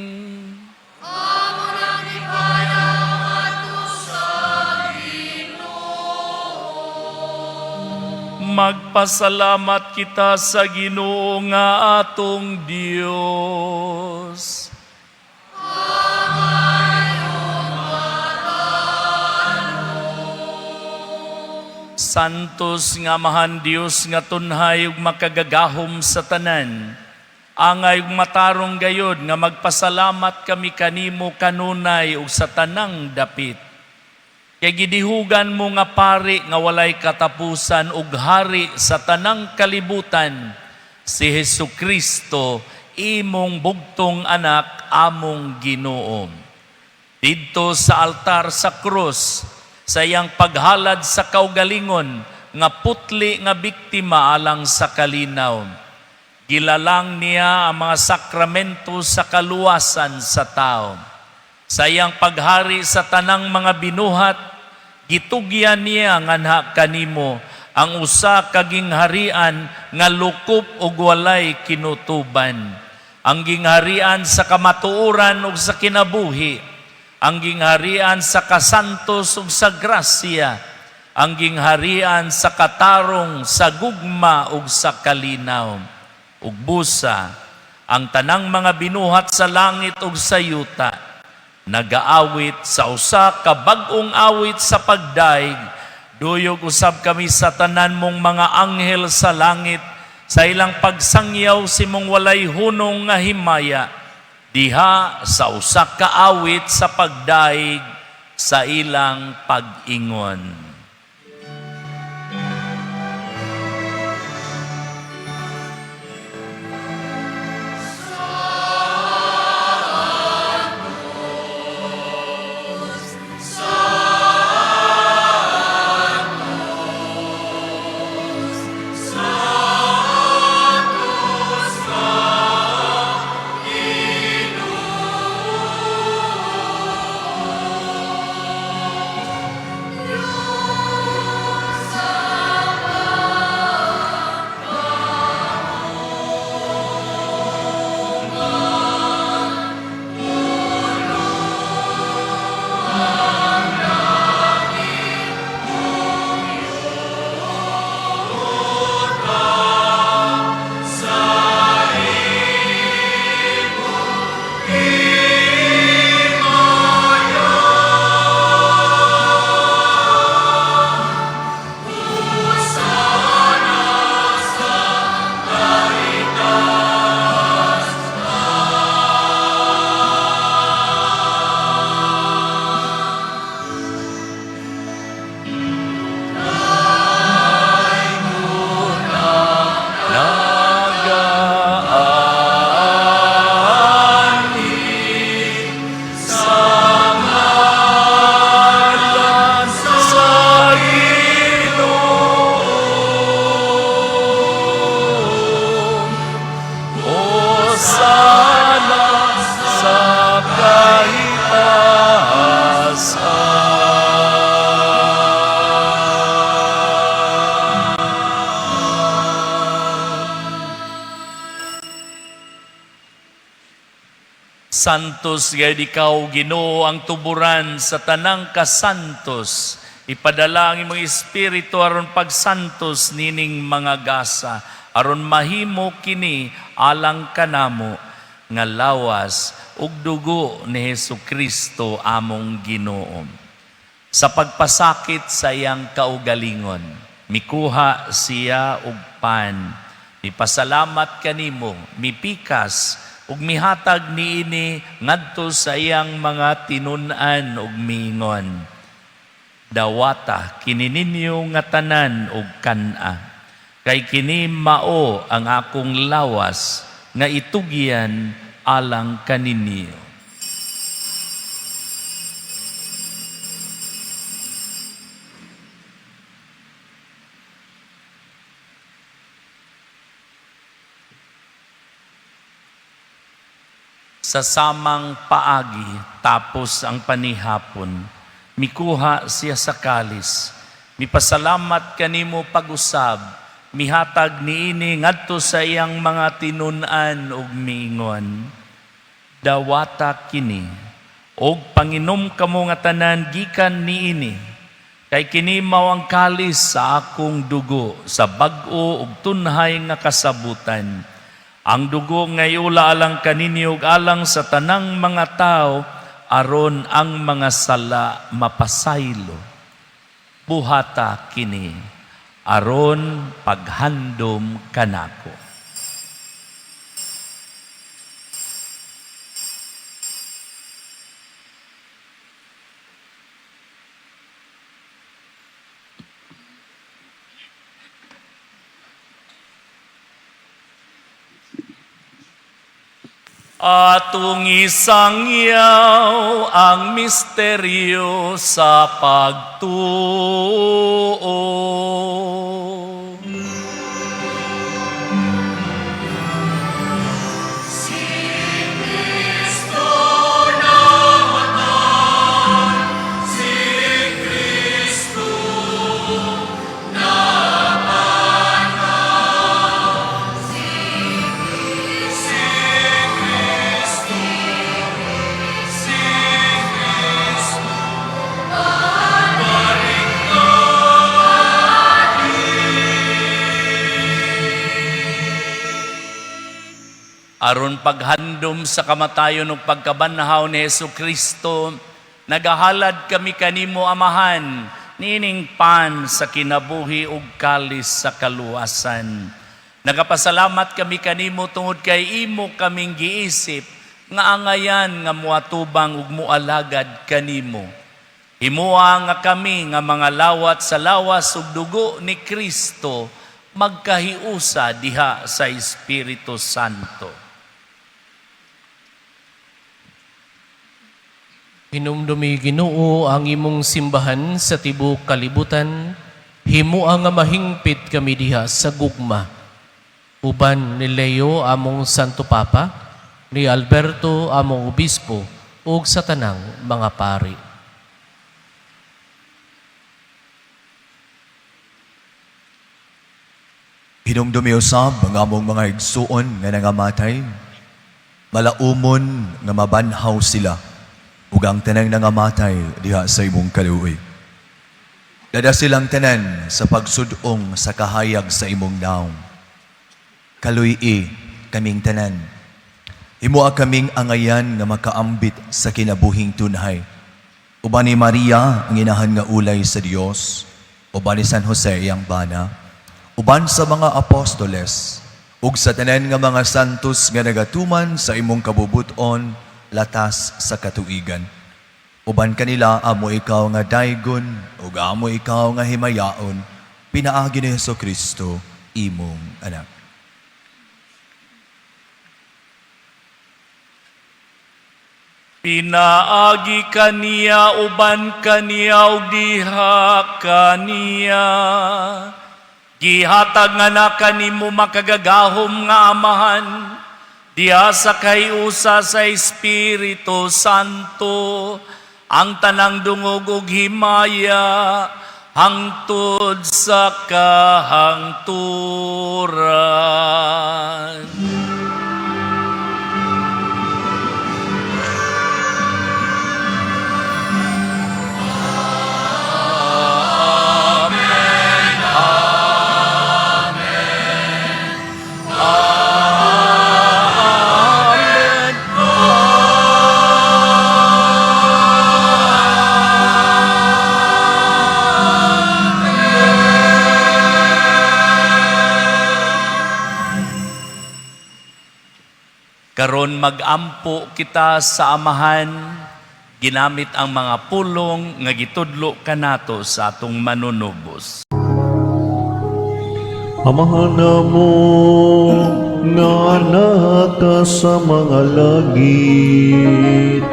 Magpasalamat kita sa Ginoo nga atong Dios. Santos nga Amahan Dios nga tunhay ug makagagahom sa tanan. Angay ug matarong gayod nga magpasalamat kami kanimo kanunay ug sa tanang dapit. Kay gidihugan mo nga pari nga walay katapusan ug hari sa tanang kalibutan, si Hesu Kristo, imong bugtong anak, among Ginoo. Didto sa altar sa krus, sa iyang paghalad sa kaugalingon, nga putli nga biktima alang sa kalinaw. Gilalang niya ang mga sakramento sa kaluwasan sa tao. Sa iyang paghari sa tanang mga binuhat, gitugyan niya nganha kanimo ang usa ka gingharian nga lukop ug walay kinutuban. Ang gingharian sa kamatuoran ug sa kinabuhi, ang gingharian sa kasantos ug sa grasya, ang gingharian sa katarong, sa gugma ug sa kalinaw. Ug busa, ang tanang mga binuhat sa langit ug sa yuta, nagaawit sa usa ka bag-ong awit sa pagdaig. Duyog usab kami sa tanan mong mga anghel sa langit, sa ilang pagsangyaw sa imong walay hunong nga himaya, diha sa usa ka awit sa pagdaig sa ilang pag-ingon. Santos gayud ikaw, Ginoo, ang tuburan sa tanang kasantos. Ipadala ang imong espiritu aron pagsantos nining mga gasa, aron mahimo kini alang kanamo nga lawas ug dugo ni Hesus Kristo among Ginoo. Sa pagpasakit sa iyang kaugalingon, mikuha siya og pan, mipasalamat kanimo, mipikas ug mihatag niini ngadto sa iyang mga tinun-an ug miingon, "Dawata kini ninyo nga tanan og kan-a, kay kini mao ang akong lawas nga itugyan alang kaninyo." Sa samang paagi, tapos ang panihapon, mikuha siya sa kalis, mipasalamat kanimo pag-usab, mihatag niini ngadto sa iyang mga tinun-an ug miingon, "Dawata kini og panginom kamo nga tanan gikan niini, kay kini mao ang kalis sa akong dugo sa bag-o ug tunhay nga kasabutan. Ang dugo nga iula alang kaninyo ug alang sa tanang mga tao aron ang mga sala mapasaylo. Buhata kini aron paghandom kanako." Atong isangyaw ang misteryo sa pagtuo. Aron paghandom sa kamatayon ug pagkabanhaw ni Hesus Kristo, nagahalad kami kanimo, Amahan, niining pan sa kinabuhi ug kalis sa kaluwasan. Nagapasalamat kami kanimo tungod kay imo kaming giisip nga angayan nga muatubang ug mualagad kanimo. Himoa nga kami nga mga lawat sa lawas ug dugo ni Kristo magkahiusa diha sa Espiritu Santo. Hinumdumi, Ginoo, ang imong simbahan sa tibuok kalibutan, himoa nga mahingpit kami diha sa gugma. Uban ni Leo among Santo Papa, ni Alberto among Obispo, ug sa tanang mga pari. Hinumdumi usab ang among mga igsuon nga nangamatay, malaumon nga mabanhaw sila, ug ang tanang nangamatay diha sa imong kaluoy. Dada silang tanan sa pagsudong sa kahayag sa imong nawong. Kaluy-i kaming tanan. Himoa kaming angayan nga makaambit sa kinabuhing tunhay. Uban ni Maria, ang inahan nga ulay sa Dios, uban ni San Jose iyang bana, uban sa mga apostoles, ug sa tanan nga mga santos nga nagatuman sa imong kabubuton latas sa katuigan. Uban kanila amo ikaw nga daygon ug amo ikaw nga himayaon pinaagi ni Hesus Kristo imong anak. Pinaagi kaniya, uban kaniya ug diha kaniya. Gihatag nga na kanimo makagagahom nga Amahan, diha sa kahiusa sa Espiritu Santo, ang tanang dungog ug himaya hangtod sa kahangturan. Karon magampo kita sa Amahan, ginamit ang mga pulong nga gitudlo kanato sa atong manunubos. Amahan namo nga naka sa mga langit,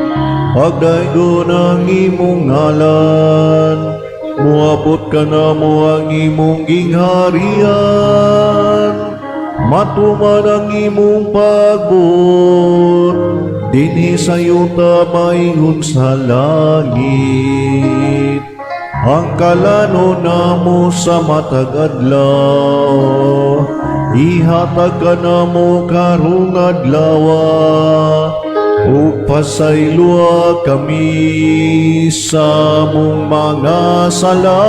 pagdaygon ang imong ngalan, muabot ka namo ang imong gingharian, matuman ang imong pagbuot, dinhi sa yuta maingon sa langit. Ang kalano namo sa matag adlaw, ihatag kanamo karong adlaw, ug pasayloa kami sa among mga sala,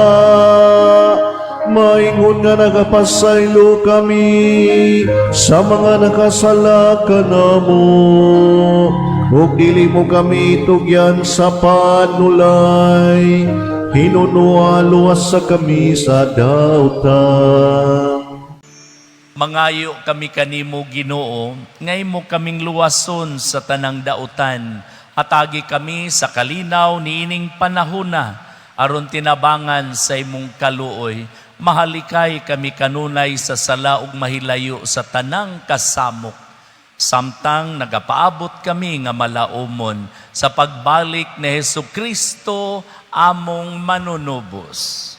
maingon nga nagapasaylo kami sa mga nakasala kanamo, ug dili mo kami tugyan sa panulay, hinunoa luwasa kami sa dautan. Mangayo kami kanimo, Ginoo, ngay mo kaming luwason sa tanang dautan. Hatagi kami sa kalinaw niining panahona, aron tinabangan sa imong kaluoy. Mahalikay kami kanunay sa sala ug mahilayo sa tanang kasamok. Samtang nagapaabot kami nga malaumon sa pagbalik ni Hesus Kristo among manunubos.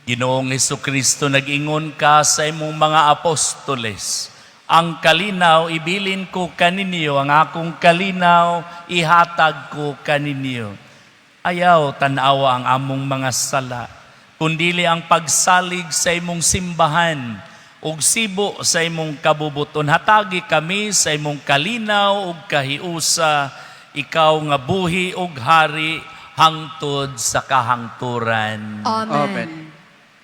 Ginoong Kristo, nag-ingon ka sa imong mga apostoles, "Ang kalinaw ibilin ko kaninyo, ang akong kalinaw ihatag ko kaninyo. Ayaw tanawa ang among mga sala, kundili ang pagsalig sa imong simbahan, ug sibo sa imong kabubuton. Hatagi kami sa imong kalinaw ug kahiusa, ikaw nga buhi ug hari hangtod sa kahangturan." Amen. Amen.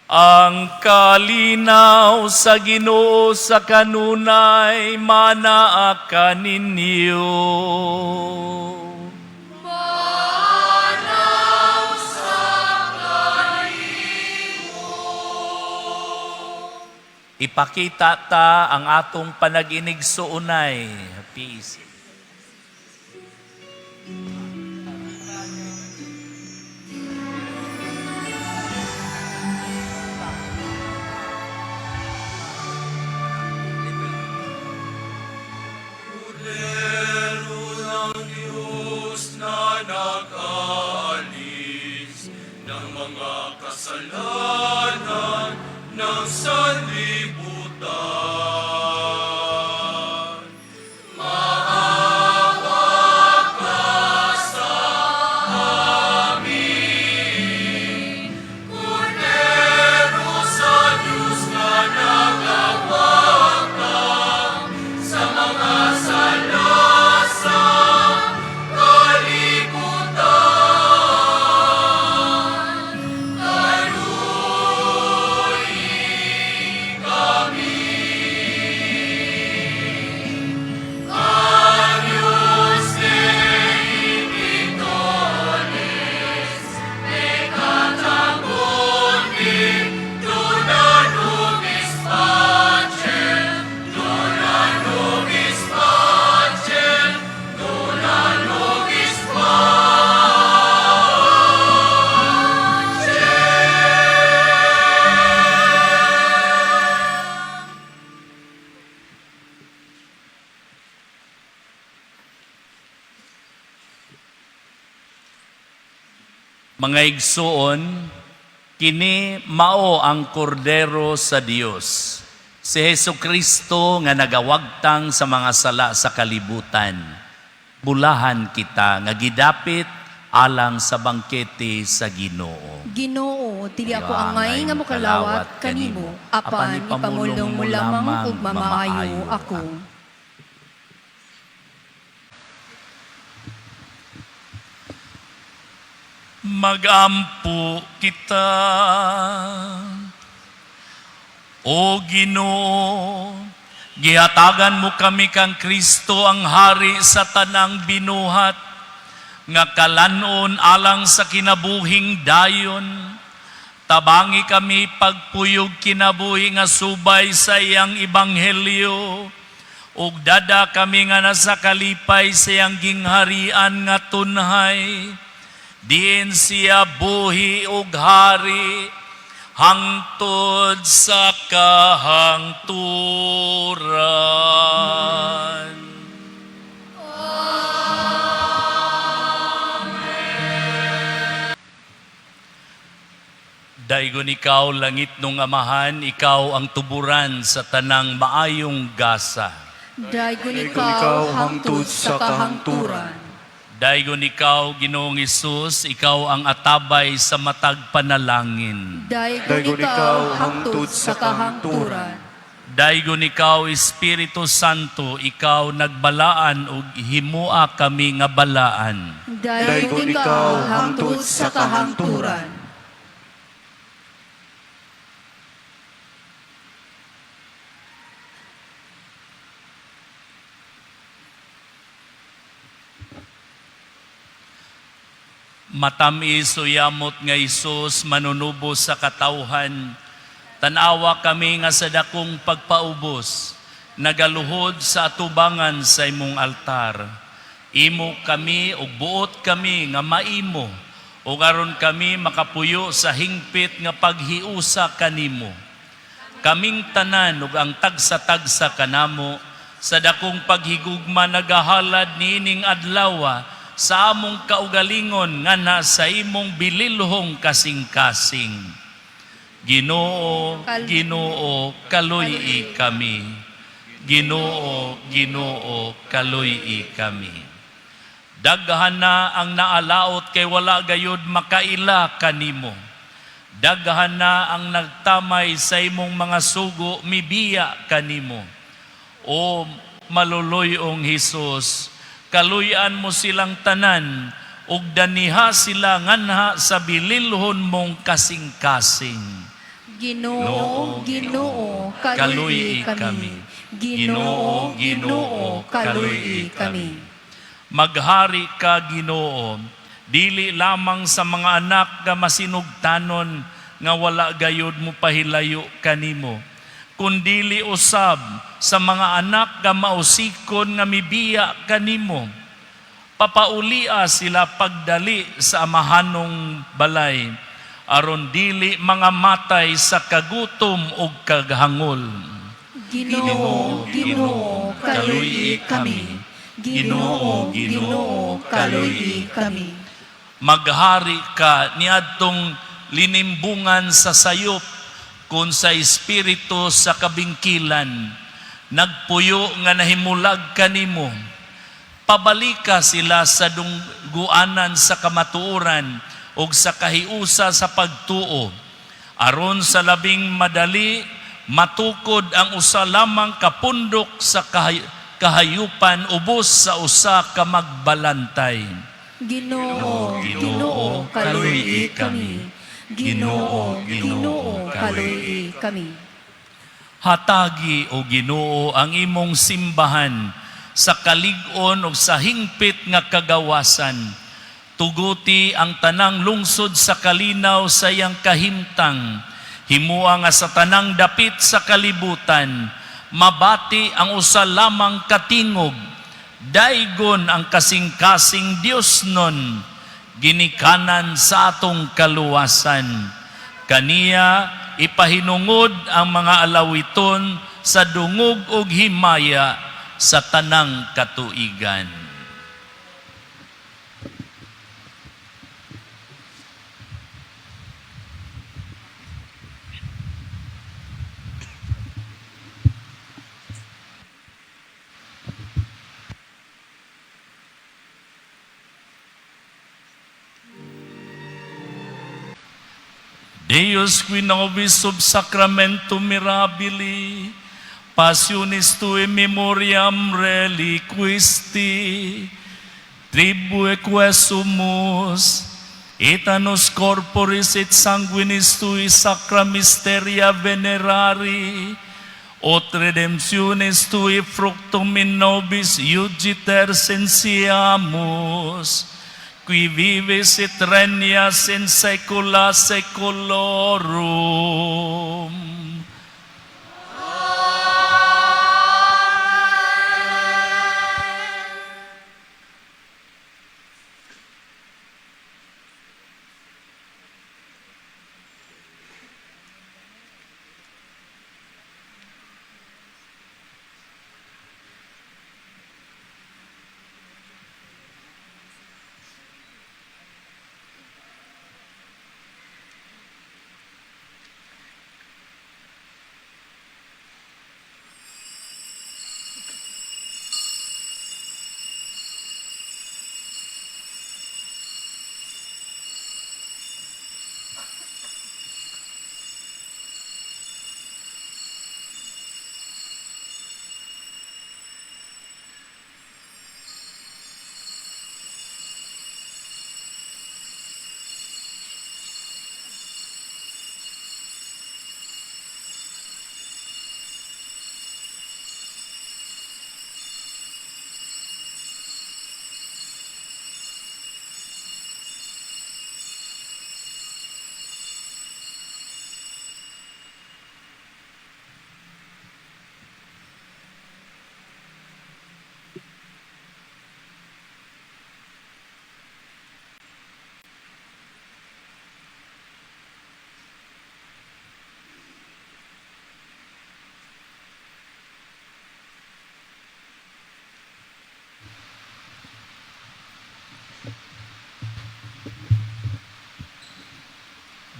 Ang kalinaw sa Ginoo sa kanunay manaa kaninyo. Ipakita ta ang atong panag-inigsuonay. Peace. Mga igsuon, kini mao ang kordero sa Dios, si Hesu Kristo nga nagawagtang sa mga sala sa kalibutan. Bulahan kita nga gidapit alang sa bangkete sa Ginoo. Ginoo, dili ako angay nga mokalawat kanimo, apan ipamulong mo lamang ug mamaayo ako. Magampo kita. O Ginoo, gihatagan mo kami kang Kristo ang hari sa tanang binuhat, nga kalanon alang sa kinabuhing dayon. Tabangi kami pagpuyog kinabuhi nga subay sa iyang ebanghelyo, ug dada kami nga nasa kalipay sa iyang gingharian nga tunhay. Diin siya buhi ug hari hangtod sa kahangturan. Daygon ikaw, langit nung Amahan, ikaw ang tuburan sa tanang maayong gasa. Daygon ikaw hangtod sa kahangturan. Daygon ikaw, Ginoong Hesus, ikaw ang atabay sa matag panalangin. Daygon ikaw hangtod sa kahangturan. Daygon ikaw, Espiritu Santo, ikaw nagbalaan ug himua kami nga balaan. Daygon ikaw hangtod sa kahangturan. Matamis o yamot nga Isus, manunubos sa katawhan, tanawa kami nga sa dakong pagpaubos, nagaluhod sa atubangan sa imong altar. Imo kami ug buot kami nga maimo, ug aron kami makapuyo sa hingpit nga paghiusa kanimo. Kaming tanan ug ang tagsa-tagsa kanamo sa dakong paghigugma nagahalad niining adlawa sa among kaugalingon nga nasa imong bililhong kasing-kasing. Ginoo, Ginoo, kaluy-i kami. Ginoo, Ginoo, kaluy-i kami. Daghan na ang naalaot kay wala gayud makaila kanimo. Daghan na ang nagtamay sa imong mga sugo mibiya kanimo. O maluluy-ong Hesus, kaluy-an mo silang tanan ug daniha sila nganha sa bililhon mong kasing-kasing. Ginoo, Ginoo, kaluy-i kami. Ginoo, Ginoo, kaluy-i kami. Maghari ka, Ginoo, dili lamang sa mga anak nga masinugtanon nga wala gayud mo pahilayo kanimo, kundili usab sa mga anak nga mausikon nga mibiya kanimo. Papaulia sila pagdali sa amahanong balay, aron dili mga matay sa kagutom ug kaghangol. Ginoo, Ginoo, kaluy-i kami. Ginoo, Ginoo, kaluy-i kami. Maghari ka niadtong linimbungan sa sayop kun sa espiritu sa kabingkilan nagpuyo nga nahimulag kanimo. Pabalika sila sa dungguanan sa kamatuoran ug sa kahiusa sa pagtuo, aron sa labing madali matukod ang usa lamang kapundok sa kahayupan ubos sa usa ka magbalantay. Ginoo, Ginoo, kaluy-i kami. Ginoo, Ginoo, kaluy-i kami. Hatagi, o Ginoo, ang imong simbahan sa kalig-on ug sa hingpit nga kagawasan. Tuguti ang tanang lungsod sa kalinaw sa iyang kahimtang. Himua nga sa tanang dapit sa kalibutan, mabati ang usa lamang katingog. Daygon ang kasing-kasing Dios nun, ginikanan sa atong kaluwasan. Kaniya ipahinungod ang mga alawiton sa dungog ug himaya sa tanang katuigan. Deus qui nobis sub sacramento mirabili, passionis tui memoriam reliquisti, tribue quae sumus, Ita nos corporis et sanguinis tui sacra mysteria venerari, ut redemptionis tui fructum in nobis iugiter sensiamus, qui vives et regnas in saecula saeculorum.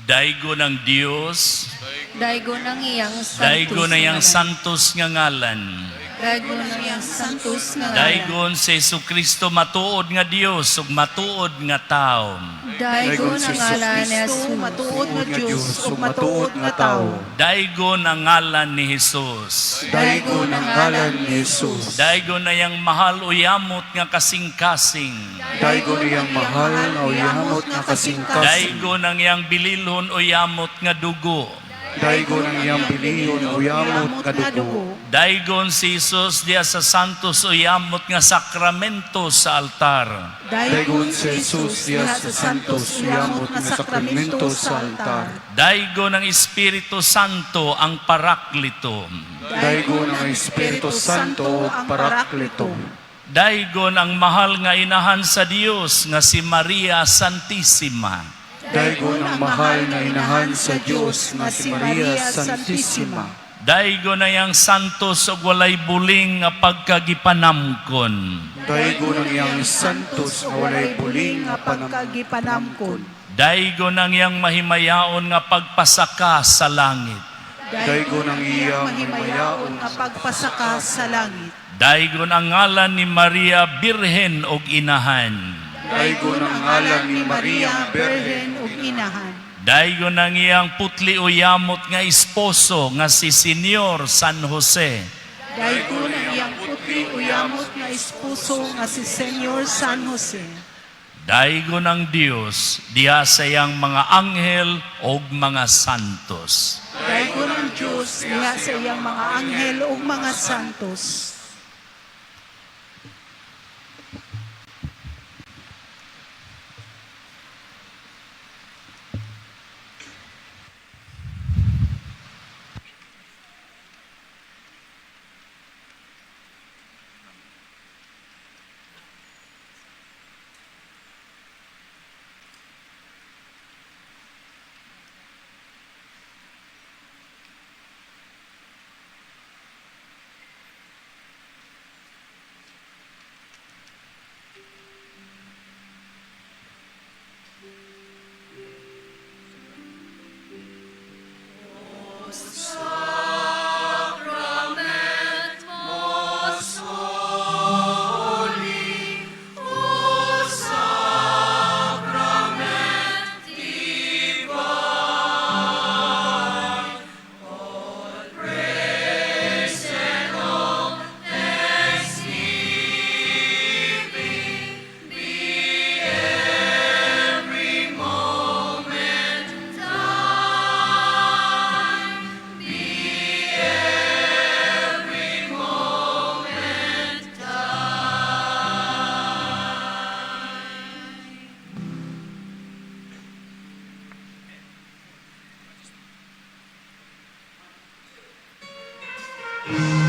Daygon ang Dios, Daygon ang iyang santos daygon ang iyang nga ngalan. santos nga ngalan. Daygon ang iyang santos nga ngalan. Daygon si Kristo matuod nga Dios ug matuod nga tawo. Daygon ang ngalan ni Kristo, Jesus. matuod nga Dios ug matuod nga tawo. Daygon ang ngalan ni Jesus. Daygon ang ngalan ni Jesus. Daygon na iyang mahal o yamot nga kasing-kasing. Daygon iyang mahal nga uyamot nga kasing-kasing. Daygon ang iyang bililhon o yamot nga dugo. Daygon ang iyang biliyon uyamot nga dugo. Daygon si Jesus diya sa santos o yamot nga sakramento sa altar. Daygon si Jesus diya sa santos uyamot nga sakramento sa altar. Daygon ang Espiritu Santo ang Parakleto. Daygon ang Espiritu Santo ug Parakleto. Daygon ang mahal nga inahan sa Dios nga si Maria Santissima. Daygon ang mahal nga inahan sa Dios nga si Maria Santissima. Daygon na iyang santos ug walay buling nga pagkagipanamkon. Daygon ang iyang santos nga walay buling nga nga panam pagkagipanamkon. Daygon ang iyang mahimayaon nga pagpasaka sa langit. Daygon ang iyang mahimayaon nga pagpasaka sa langit. Daygon ang ngalan ni Maria Birhen og Inahan. Daygon ang ngalan ni Maria Birhen ug Inahan. Daygon ang iyang putli o yamot nga esposo nga si Senyor San Jose. Daygon ang iyang putli uyamot nga esposo nga si Senyor San Jose. Daygon ang Dios diha sa iyang mga anghel og mga santos. Daygon ang Dios diha sa iyang mga anghel ug mga santos. Amen.